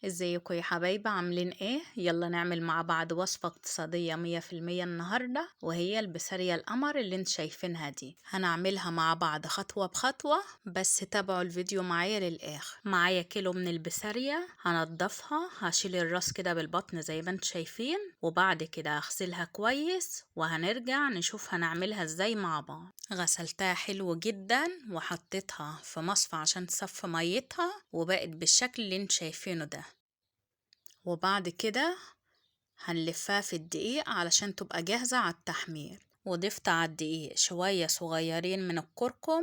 ازيكم يا حبايبي؟ عاملين ايه؟ يلا نعمل مع بعض وصفة اقتصادية 100% النهاردة، وهي البسارية القمر اللي انت شايفينها دي. هنعملها مع بعض خطوة بخطوة، بس تابعوا الفيديو معايا للآخر. معايا كيلو من البسارية، هنضفها، هشيل الراس كده بالبطن زي ما انت شايفين، وبعد كده هغسلها كويس وهنرجع نشوف هنعملها ازاي مع بعض. غسلتها حلو جدا وحطيتها في مصفى عشان تصفي ميتها، وبقت بالشكل اللي انت شايفينه ده. وبعد كده هنلفها في الدقيق علشان تبقى جاهزة على التحمير. وضفت على الدقيق شوية صغيرين من الكركم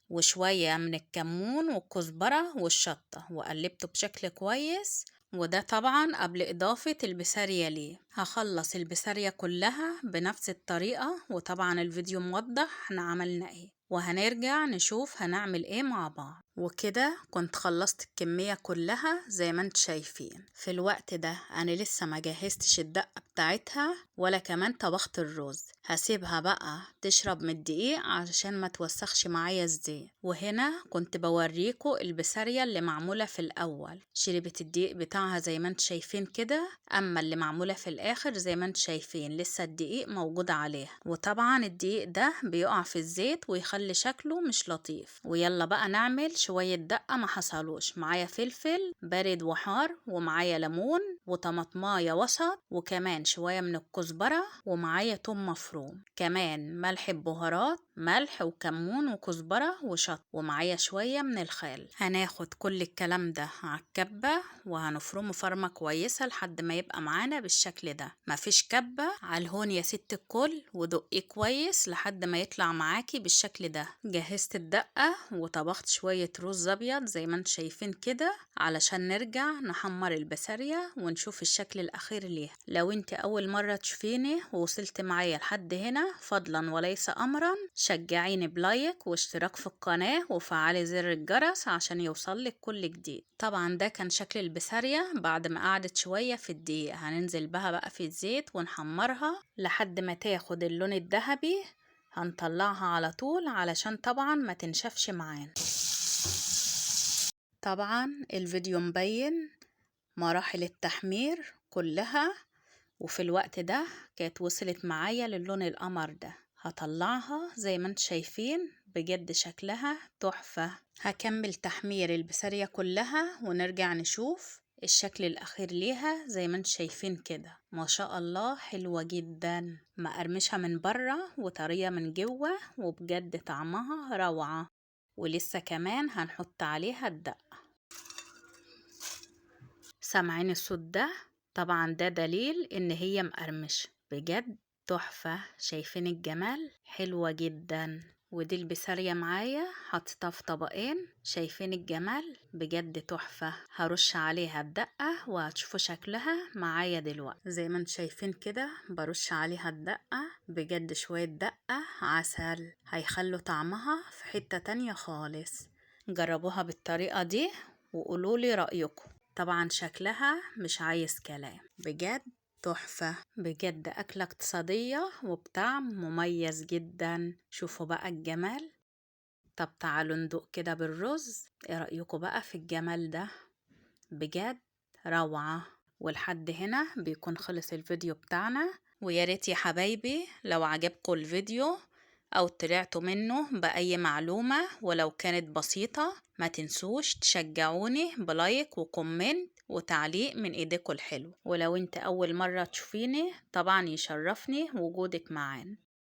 وشوية من الكمون والكزبرة والشطة، وقلبته بشكل كويس، وده طبعا قبل إضافة البسارية ليه. هخلص البسارية كلها بنفس الطريقة، وطبعا الفيديو موضح احنا عملنا ايه، وهنرجع نشوف هنعمل ايه مع بعض. وكده كنت خلصت الكمية كلها زي ما انتم شايفين. في الوقت ده انا لسه ما جهزتش الدقة بتاعتها ولا كمان طبخت الرز، هسيبها بقى تشرب من الدقيق عشان ما توسخش معايا الزيت. وهنا كنت بوريكم البسارية اللي معمولة في الاول، شربت الدقيق بتاعها زي ما انتم شايفين كده، اما اللي معمولة في الاخر زي ما انتم شايفين لسه الدقيق موجود عليها. وطبعا الدقيق ده بيقع في الزيت ويخلي شكله مش لطيف. ويلا بقى نعمل شوية دقة ما حصلوش. معايا فلفل بارد وحار، ومعايا ليمون وطماطماية وسط، وكمان شوية من الكزبرة، ومعايا توم مفروم، كمان ملح ببهارات، ملح وكمون وكزبرة وشط، ومعايا شوية من الخل. هناخد كل الكلام ده على الكبة وهنفرمه فرمة كويسة لحد ما يبقى معانا بالشكل ده. مفيش كبة على الهون يا ست الكل، ودقيه كويس لحد ما يطلع معاكي بالشكل ده. جهزت الدقة وطبخت شوية رز ابيض زي ما انتم شايفين كده علشان نرجع نحمر البسارية ونشوف الشكل الاخير ليها. لو انت اول مرة تشوفيني ووصلت معايا لحد هنا، فضلا وليس امرا شجعيني ب like واشتراك في القناة وفعلي زر الجرس عشان يوصلك كل جديد. طبعا ده كان شكل البسارية بعد ما قعدت شوية في الدقيق. هننزل بها بقى في الزيت ونحمرها لحد ما تاخد اللون الذهبي. هنطلعها على طول علشان طبعا ما تنشفش معانا. طبعا الفيديو مبين مراحل التحمير كلها، وفي الوقت ده كانت وصلت معايا للون القمر ده. هطلعها زي ما انتم شايفين، بجد شكلها تحفة. هكمل تحمير البسارية كلها ونرجع نشوف الشكل الأخير ليها زي ما انتم شايفين كده. ما شاء الله حلوة جدا، مقرمشة من بره وطرية من جوه، وبجد طعمها روعة. ولسه كمان هنحط عليها الدقة. سامعين الصوت ده؟ طبعا ده دليل ان هي مقرمشة، بجد تحفة. شايفين الجمال؟ حلوة جدا. ودي البسارية معايا حطيتها في طبقين، شايفين الجمال؟ بجد تحفة. هرش عليها الدقة وهتشوفوا شكلها معايا دلوقتي. زي ما انتم شايفين كده برش عليها الدقة، بجد شوية دقة عسل هيخلوا طعمها في حتة تانية خالص. جربوها بالطريقة دي وقولولي رأيكم. طبعا شكلها مش عايز كلام، بجد تحفة، بجد أكلة اقتصادية وبطعم مميز جدا. شوفوا بقى الجمال. طب تعالوا ندوق كده بالرز، ايه رأيكم بقى في الجمال ده؟ بجد روعة. ولحد هنا بيكون خلص الفيديو بتاعنا، ويا ريت يا حبايبي لو عجبكم الفيديو أو طلعتوا منه بأي معلومة ولو كانت بسيطة، ما تنسوش تشجعوني ب like و comment وتعليق من ايديكم الحلو. ولو انت اول مرة تشوفيني طبعا يشرفني وجودك معانا.